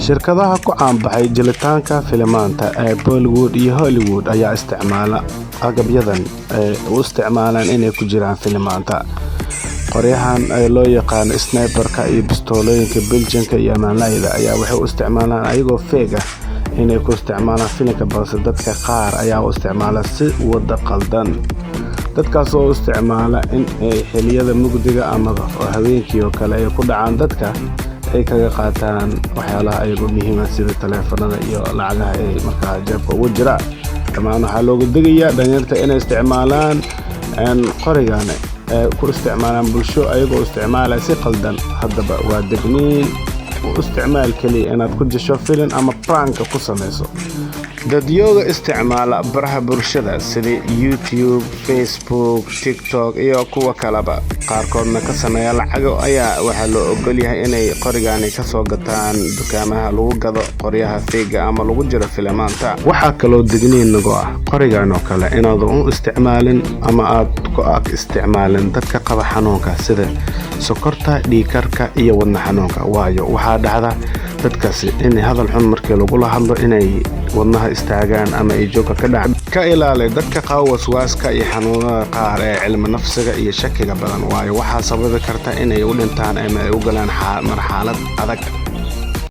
Shirkadaha ku caanbaxay jilitaanka filimaanta ee Bollywood iyo Hollywood ayaa isticmaala agabyadan ay u isticmaalaan inay ku jiraan filimaanta. Qoryahan ee loo yaqaano sniper-ka iyo bistoolooyinka Belgian-ka iyo amaanlayda ayaa waxay u isticmaalaan ayagoo fake ah inay ku isticmaalaan filimka, balse dadka qaar ayaa u isticmaala si wada qaldan. Dadkaas oo u isticmaala in ay xilliyada mugdiga ama habeenkii oo kale ay ku dhacaan dadka ay kaga qaataan waxyaalaha ayagu muhiima sida taleefanada iyo lacagaha ay markaa jeebka ugu jira. Dhammaan waxaa looga digayaa dhalinyarta inay isticmaalaan qorigan ee ku isticmaalaan bulsho ayagoo isticmaalaya si qaldan. Haddaba waa degniin, u isticmaal keliya inaad ku jisho filin ama prank ku samayso. Dadyooga isticmaala baraha bulshada sida YouTube, Facebook, TikTok iyo kuwa kaleba, qaarkoodna ka sameeya lacago, ayaa waxaa loo ogol yahay inay qorigani ka soo gataan dukaamaha lagu gado qoryaha fake-ga ama lagu jiro filimaanta. Waxaa kaloo digniin nagu ah qorigan oo kale inaadan u isticmaalin ama aad ku ag isticmaalin dadka qaba xanuunka sida sokorta, dhiigkarka iyo wadna xanuunka, waayo waxaa dhacda dadkaasi in hadal xun markii lagula hadlo inay wadnaha istaagaan ama ay joogka ka dhacaan. Ka ilaali dadka qaba waswaaska iyo xanuunada qaar ee cilmi nafsiga iyo shakiga badan, waayo waxaa sababi karta inay u dhintaan ama ay u galaan marxalad adag.